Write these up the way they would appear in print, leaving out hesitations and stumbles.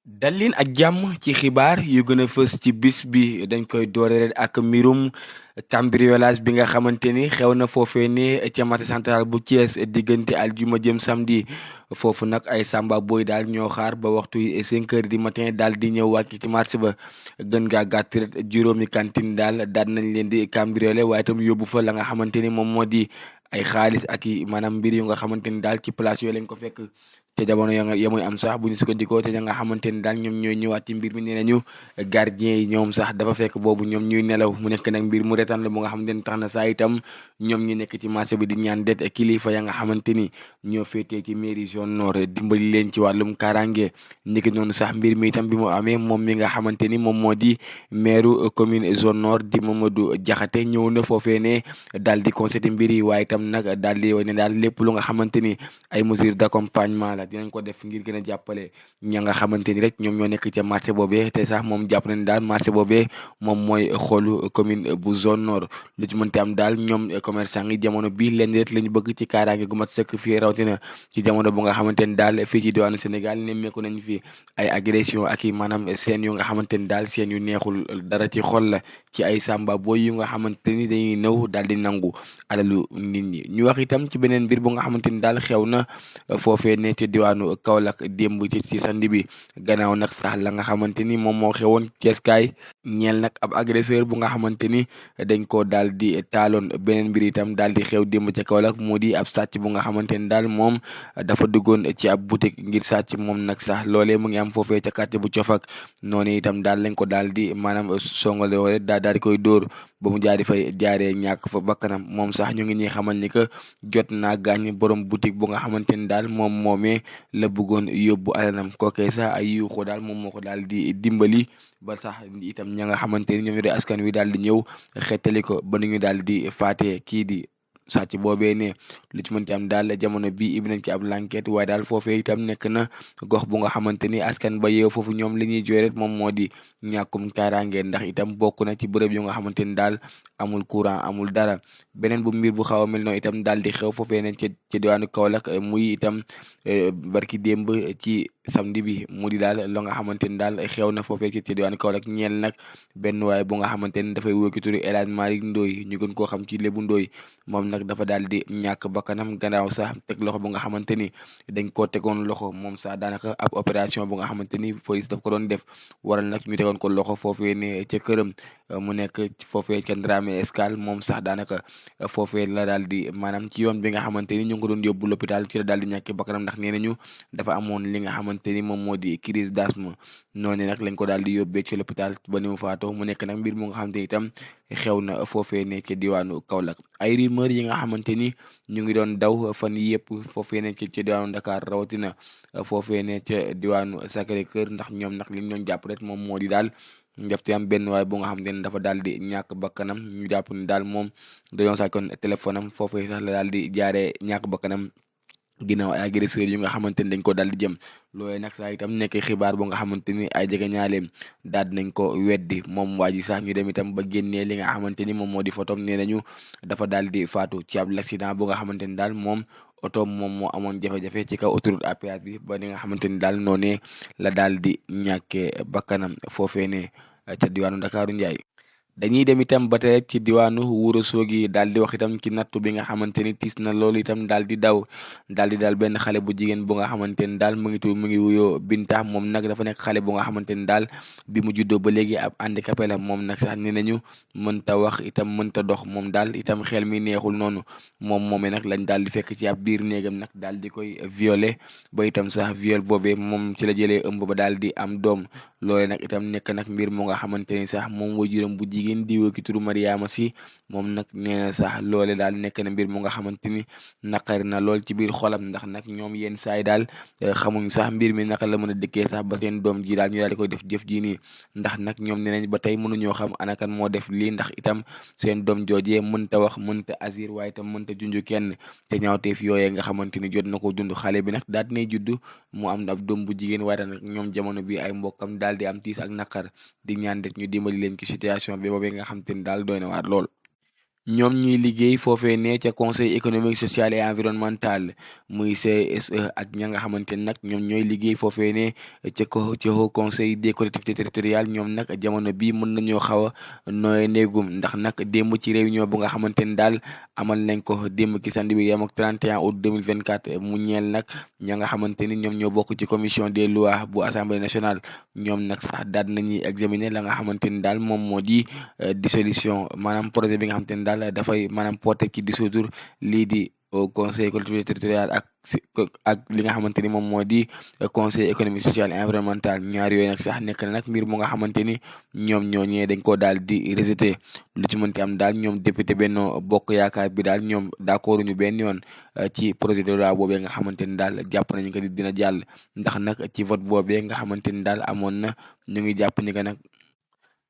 dal leen ak jàmm ci xibaar yu gën a fës ci bis bi dañ koy doore rek ak mbirum cambriolage bi nga xamante ni xew na foofee ne ca marché central bu Thiès diggante aljuma jëm samedi foofu nag ay samba boy daal ñoo xaar ba waxtu yi 5 heures du matin daal di ñëw wàcc ci marché ba gën gaa gàtt rek juróomi cantine daal daal nañ leen di cambriolé waaye itam yóbbu fa la nga xamante ni moom moo di ay xaalis ak i maanaam mbir yu nga xamante ni daal ci place yooyu lañ ko fekk. te jamono ya muy am sax bu ñu sukkandikoo te ña nga xamante ni daal ñoom ñooy ñëwaat ci mbir mi nee nañu gardien yi ñoom sax dafa fekk boobu ñoom ñuy nelaw mu nekk nag mbir mu retaan la bu nga xamante ni tax na saa itam ñoom ñu nekk ci marché bi di ñaan det kilifa ya nga xamante ni ñoo féetee ci mairie zone nord dimbali leen ci wàllum kaaraange niki noonu sax mbir mi itam bi mu amee moom mi nga xamante ni moom moo di maire commune zone nord di Mamadou Diakhaté ñëw na foofee ne daal di constaté mbir yi waaye itam nag daal di ne daal lépp lu nga xamante ni ay mesures d'accompagnement la dinañ ko def ngir gën a jàppale ña nga xamante ni rek ñoom ñoo nekk ca marché boobee te sax moom jàpp na ni daal marché boobee moom mooy xoolu commune bu zone nord lu ci mënti am daal ñoom commerçant yi jamono bi leen rek la ñu bëgg ci kaaraange gu mat sëkk fii rawatina ci jamono bu nga xamante ni daal fii ci diwaanu Sénégal nemmeeku nañ fi ay agression ak i maanaam seen yu nga xamante ni daal seen yu neexul dara ci xol la ci ay samba boy yu nga xamante ni dañuy nëw daal di nangu alalu nit ñi ñu wax itam ci beneen mbir bu nga xamante ni daal xew na foofee ne ci diwaanu Kaolack démb ci sandi bi gannaaw nag sax la nga xamante ni moom moo xewoon Ceeskaay ñeel nag ab agresseur bu nga xamante ni dañ ko daal di taaloon beneen mbir itam daal di xew démb ca Kaolack moo di ab sàcc bu nga xamante ni daal moom dafa duggoon ci ab boutique ngir sàcc moom nag sax loolee mu ngi am foofee ca quartier bu Cofak noonu itam daal lañ ko daal di maanaam songale wala daal di koy dóor ba mu jaari fay jaaree ñàkk fa bakkanam moom sax ñu ngi ñuy xamal ni que jot naa gaañ borom boutique bu nga xamante ni daal moom moomee la bëggoon yóbbu alalam kookee sax ay yuuxu daal moom moo ko daal di dimbali ba sax itam ña nga xamante ni ñoom ñoo di askan wi daal di ñëw xettali ko ba nu ñu daal di faatee kii di sàcc boobee ne lu ci mënti am daal jamono bi ibi nañ ci ab l'enquête waaye daal foofee itam nekk na gox bu nga xamante ni askan ba yeew foofu ñoom li ñuy jooy rek moom moo di ñàkkum kaaraange ndax itam bokk na ci bërëb yu nga xamante ni daal amul courant amul dara beneen bu mbir bu xaw a mel noonu itam daal di xew foofee ne ci diwaanu Kaolack muy itam barki démb ci samedi bi mu di daal lo nga xamante ni daal xew na foofee ci diwaanu Kaolack ñeel nag benn waaye bu nga xamante ni dafay wóoki turu El Hadj Malick Ndoye ñu gën koo xam ci Lébu Ndoye moom nag dafa daal di ñàkk bakkanam gannaaw sax teg loxo bu nga xamante ni dañ koo tegoon loxo moom sax daanaka ab opération bu nga xamante ni police daf ko doon def waral nag ñu tegoon ko loxo foofee ne ca këram mu nekk foofee ca Ndramé Escale moom sax daanaka foofee la daal di maanaam ci yoon bi nga xamante ni ñu ngi ko doon yóbbu l'hôpital ci la daal di ñàkk bakkanam ndax nee nañu dafa amoon li nga xamante ni moom moo di crise d'asthme noonu nag lañ ko daal di yóbbee ci l'hôpital ba ni mu faatoo mu nekk nag mbir mu nga xamante ni itam xew na foofee ne ca diwaanu Kaolack ay rumeur yi nga xamante ni ñu ngi doon daw fan yii yëpp foofee ne ca diwaanu Dakar rawatina foofee ne ca diwaanu Sacré-Cœur ndax ñoom nag li ñu doon jàpp rek moom moo di daal njafte am benn waay bu nga xam ne dafa daal di ñàkk bakkanam ñu jàpp ni daal moom dañoo sàccoon téléphone am foofee sax la daal di jaaree ñàkk bakkanam ginnaaw ay agresseurs yu nga xamante ni dañ ko daal di jëm loolee nag sax itam nekk xibaar bu nga xamante ni ay jege ñaaleem daal nañ ko weddi moom waa ji sax ñu dem itam ba génnee li nga xamante ni moom moo di photom nee nañu dafa daal di faatu ci ab l'accident bu nga xamante ni daal moom oto moom moo amoon jafe-jafe ci kaw autoroute à péage bi ba li nga xamante ni daal noonee la daal di ñàkkee bakkanam foofee ne ca diwaanu Ndakaaru Njaay dañuy dem itam ba tey ci diwaanu Wuro Sogi daal di wax itam ci nattu bi nga xamante ni tiis na loolu itam daal di daal benn xale bu jigéen bu nga xamante ni daal mu ngi wuyoo Binta moom nag dafa nekk xale bu nga xamante ni daal bi mu juddoo ba léegi ab handicapé la moom nag sax nee nañu mënta wax itam mënta dox moom daal itam xel mi neexul noonu moom moomee nag lañ daal di fekk ci ab biir néegam nag daal di koy violer ba itam sax viol boobee moom ci la jëlee ëmb ba daal di am doom loolee nag itam nekk nag mbir mu nga xamante ni sax moom waajuram bu jigéen di woo ki turu Mariama Si moom nag nee na sax loole daal nekk na mbir mu nga xamante ni naqari na lool ci biir xolam ndax nag ñoom yenn saay daal xamuñ sax mbir mi naka la mën a dëkkee sax ba seen doom ji daal ñu daal di koy def jëf ji nii ndax nag ñoom nee nañ ba tey mënuñoo xam anakan moo def lii ndax itam seen doom joojee mënta wax mënta asir waaye itam mënta junj kenn te ñaawteef yooyee nga xamante ni jot na ko dund xale bi nag daal dinay judd mu am ab doom bu jigéen waaye nag ñoom jamono bi ay mbokkam daal di am tiis ak naqar di ñaan det ñu dimbali leen ci situation bi boobee nga xam te ni daal doy na waar lool ñoom ñuy liggéey foofee ne ca conseil économique social et environnemental muy CSE ak ña nga xamante ne nag ñoom ñooy liggéey foofee ne ca haut conseil des collectivités territoriales ñoom nag jamono bi mën nañoo xaw a nooy néegum ndax nag démb ci réunion bu nga xamante ne daal amal nañ ko démb ki samedi bi yem ak 31 août 2024 mu ñeel nag ña nga xamante ni ñoom ñoo bokk ci commission des lois bu assemblée nationale ñoom nag sax daal nañuy examiner la nga xamante ni daal moom moo di dissolution maanaam projet bi nga xamante ni daal dafay maanaam porté ci dissoudre lii di au conseil collectivité territoriale ak li nga xamante ni moom moo di conseil économique social et environnemental ñaar yooyu nag sax nekk na nag mbir mu nga xamante ni ñoom ñooñee dañ koo daal di rejeté lu ci mënti am daal ñoom député Benno Bokk Yaakaar bi daal ñoom d'accord ñu benn yoon ci projet de loi boobee nga xamante ni daal jàpp nañu ko dina jàll ndax nag ci vote boobee nga xamante ni daal amoon na ñu ngi jàpp ni que nag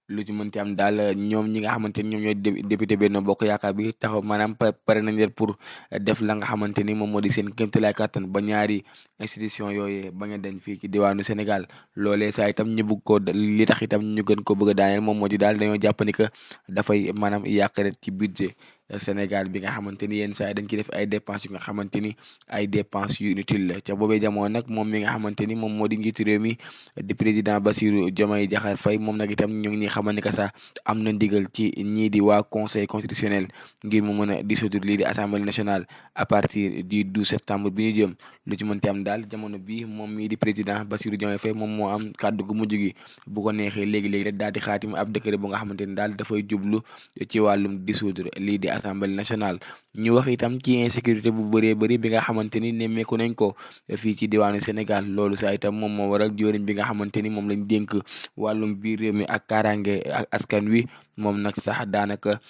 lu ci mënti am daal ñoom ñi nga xamante ni ñoom ñooy député Benno Bokk Yaakaar bi taxaw maanaam pare nañ leen pour def la nga xamante ni moom moo di seen kéemtalaay kàttan ba ñaari institution yooyu ba nga dañ fii ci diwaanu Sénégal loolee saa itam ñu bëgg ko li tax itam ñu gën ko bëgg a daaneel moom moo di daal dañoo jàpp ni que dafay maanaam yàq rek ci budget Sénégal bi nga xamante ni yenn saa yi dañ ci def ay dépenses yu nga xamante ni ay dépenses yu inutile la ca boobee jamono nag moom mi nga xamante ni moom moo di njiitu réew mi di président Bassirou Diomaye Diakhar Faye moom nag itam ñu ngi ñuy xamal ni que sax am na ndigal ci ñii di waa conseil constitutionnel ngir mu mën a dissoudre lii di assemblée nationale à partir du 12 septembre bi ñu jëm lu ci mënti am daal jamono bi moom mii di président Bassirou Diomaye Faye moom moo am kàddu gu mujj gi bu ko neexee léegi-léegi rek daal di xaatim ab décret bu nga xamante ni daal dafay jublu ci wàllum dissoudre lii di assemblée nationale ñu wax itam ci insécurité bu bëree bëri bi nga xamante ni nemmeeku nañ ko fii ci diwaanu Sénégal loolu saa itam moom moo waral jëwriñ bi nga xamante ni moom lañ dénk wàllum biir réew mi ak kaaraange ak askan wi moom nag sax daanaka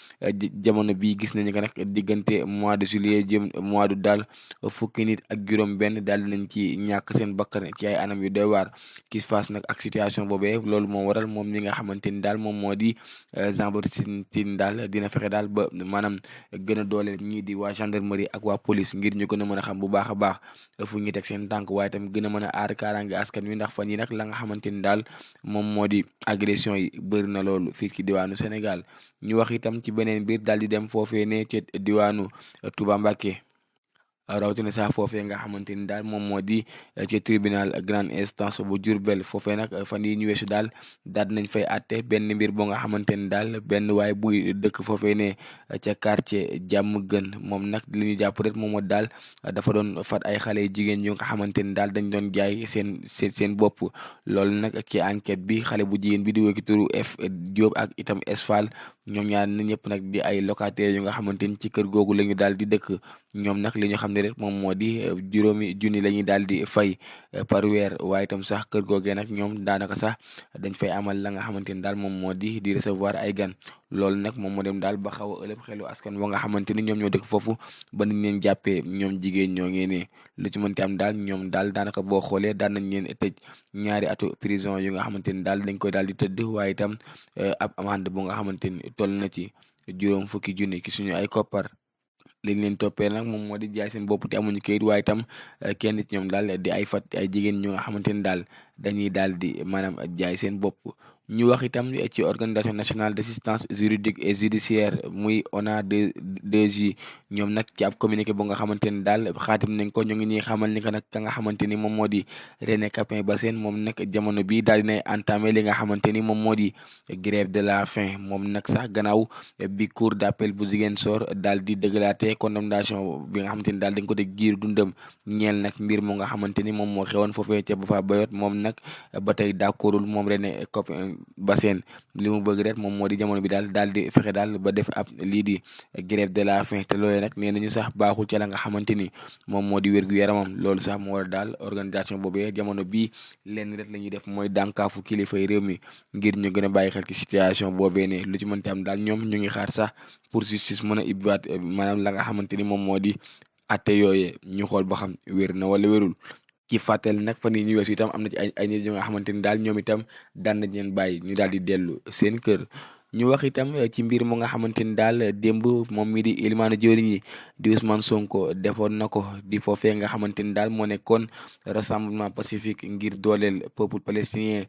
jamono bii gis nañu ko nag diggante mois de juillet jëm mois d'août daal fukki nit ak juróom-benn daal nañ ci ñàkk seen bakkan ci ay anam yu doy waar kis face nag ak situation boobee loolu moo waral moom mi nga xamante ni daal moom moo di Jean-Baptiste Tine daal dina fexe daal ba maanaam gën a dooleel ñii di waa gendarmerie ak waa police ngir ñu gën a mën a xam bu baax a baax fu ñuy teg seen tànk waaye tam gën a mën a aar kaaraange askan wi ndax fan yi nag la nga xamante ni daal moom moo di agression yi bëri na loolu fii ci diwaanu Sénégal ñu wax itam ci beneen biir daal di dem foofee ne ci diwaanu Touba Mbacké rawatina sax foofee nga xamante ni daal moom moo di ci tribunal grande instance bu Diourbel foofee nag fan yi ñu weesu daal daal nañ fay àtte benn mbir boo nga xamante ni daal benn waaye buy dëkk foofee ne ca quartier jàmm gën moom nag li ñu jàpp rek moom moo daal dafa doon fat ay xale jigéen yu nga xamante ni daal dañ doon jaay seen bopp loolu nag ci enquête bi xale bu jigéen bi di wékki turu F Diop ak itam Esfal ñoom ñaar na ñëpp nag di ay locataires yu nga xamante ni ci kër googu la ñu daal di dëkk ñoom nag li ñu xam ne rek moom moo di juróomi junni la ñuy daal di fay par weer waaye itam sax kër googee nag ñoom daanaka sax dañ fay amal la nga xamante ni daal moom moo di recevoir ay gan loolu nag moom moo dem daal ba xaw a ëlëb xelu askan wa nga xamante ni ñoom ñoo dëkk foofu ba niñ leen jàppee ñoom jigéen ñoo ngee ne lu ci mënti am daal ñoom daal daanaka boo xoolee daan nañ leen tëj ñaari atu prison yu nga xamante ni daal dañ koy daal di tëdd waaye itam ab amende bu nga xamante ni toll na ci juróom fukki junni ki suñu ay koppar liñ leen toppee nag moom moo di jaay seen bopp te amuñu kayit waaye itam kenn nit ñoom daal di ay fat ay jigéen ñu nga xamante ni daal dañuy daal di maanaam jaay seen bopp ñu wax itam ci organisation nationale d'assistance juridique et judiciaire muy ONADJ ñoom nag ci ab communiqué bu nga xamante ni daal xaatim nañ ko ñu ngi ñuy xamal ni que nag ka nga xamante ni moom moo di René Capain Bassène moom nag jamono bi daal dinay entamé li nga xamante ni moom moo di grève de la faim moom nag sax gannaaw bi cour d'appel bu Ziguinchor daal di dëggalaate condamnation bi nga xamante ni daal dañ ko deg giir dundam ñeel nag mbir mu nga xamante ni moom moo xewoon foofee ca Boffa Bayotte moom nag ba tey d'accordul moom René Capain Bassène li mu bëgg rek moom moo di jamono bi daal di fexe daal ba def ab lii di grève de la faim te loolee nag nee nañu sax baaxul ca la nga xamante ni moom moo di wér-gu-yaramam loolu sax moo war daal organisation boobee jamono bii lenn rek la ñuy def mooy dànkaafu kilifay réew mi ngir ñu gën a bàyyi xel ci situation boobee ne lu ci mënti am daal ñoom ñu ngi xaar sax pour justice mën a ibbiwaat maanaam la nga xamante ni moom moo di atte yooyee ñu xool ba xam wér na wala wérul ci fàttali nag fan yii ñu weesu itam am na ci ay nit yu nga xamante ni daal ñoom itam daan nañ leen bàyyi ñu daal di dellu seen kër ñu wax itam ci mbir mu nga xamante ni daal démb moom mi di ilimaanu jëwriñ yi di Ousmane Sonko defoon na ko di foofee nga xamante ni daal moo nekkoon rassemblement pacifique ngir dooleel peuple palestinien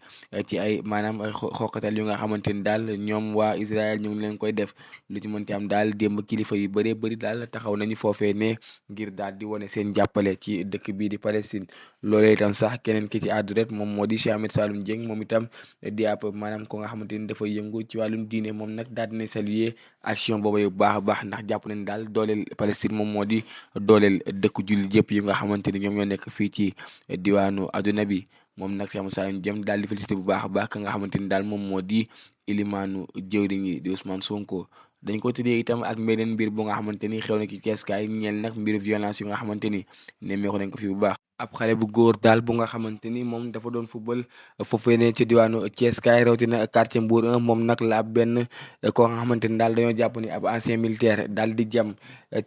ci ay maanaam ay xoqatal yu nga xamante ni daal ñoom waa Israël ñu ngi leen koy def lu ci mënti am daal démb kilifa yu bëree bëri daal taxaw nañu foofee ne ngir daal di wane seen jàppale ci dëkk bii di Palestine loolee itam sax keneen ki ci àddu rek moom moo di Cheikh Ahmed Saloum Dieng moom itam di ab maanaam ko nga xamante ni dafay yëngu ci wàllum diine moom nag daal dina saluer action boobu bu baax a baax ndax jàpp nañ daal dooleel Palestine moom moo di dooleel dëkku jullit yëpp yi nga xamante ni ñoom ñoo nekk fii ci diwaanu adduna bi moom nag Cheikh Moussa Dieng daal di félicité bu baax a baax ka nga xamante ni daal moom moo di ilimaanu jëwriñ yi di Ousmane Sonko. dañ ko tuddee itam ak beneen mbir bu nga xamante ni xew na ci Cees kaay ñeel nag mbiru violence yu nga xamante ni nemmeeku nañ ko fi bu baax. ab xale bu góor daal bu nga xamante ni moom dafa doon football foofee ne ci diwaanu Thiès kaay rawatina quartier Mbour 1 moom nag la ab benn koo nga xamante ni daal dañoo jàpp ni ab ancien militaire daal di jam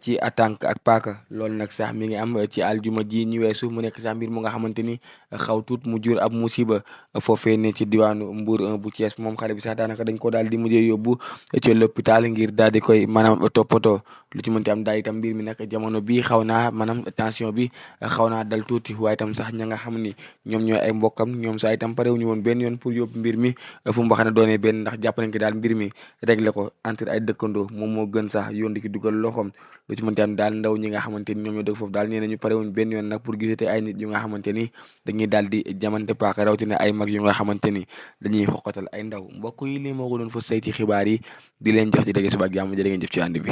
ci tànk ak paaka loolu nag sax mi ngi am ci aljuma ji ñu weesu mu nekk sax mbir mu nga xamante ni xaw tuut mu jur ab musiba foofee ne ci diwaanu Mbour 1 bu Thiès moom xale bi sax daanaka dañ ko daal di mujjee yóbbu ci l'hôpital ngir daal di koy maanaam toppatoo lu ci mënti am daal itam mbir mi nag jamono bi xaw naa maanaam tension bi xaw naa dal tuuti waaye itam sax ña nga xam ni ñoom ñooy ay mbokkam ñoom sax itam parewuñu woon benn yoon pour yóbbu mbir mi fu mu waxee ne doonee benn ndax jàpp nañ ko daal mbir mi réglé ko entre ay dëkkandoo moom moo gën sax yoon di ki dugal loxoom lu ci mënti am daal ndaw ñi nga xamante ni ñoom ñoo dëkk foofu daal nee nañu parewuñ benn yoon nag pour gisate ay nit yu nga xamante ni dañuy daal di jamante paaka rawatina ay mag yu nga xamante ni dañuy xoqatal ay ndaw mbokk yi lii moo ko doon fa sayti xibaar yi di leen jox ci dégg suba ak jàmm jërë ngeen jëf ci ànd bi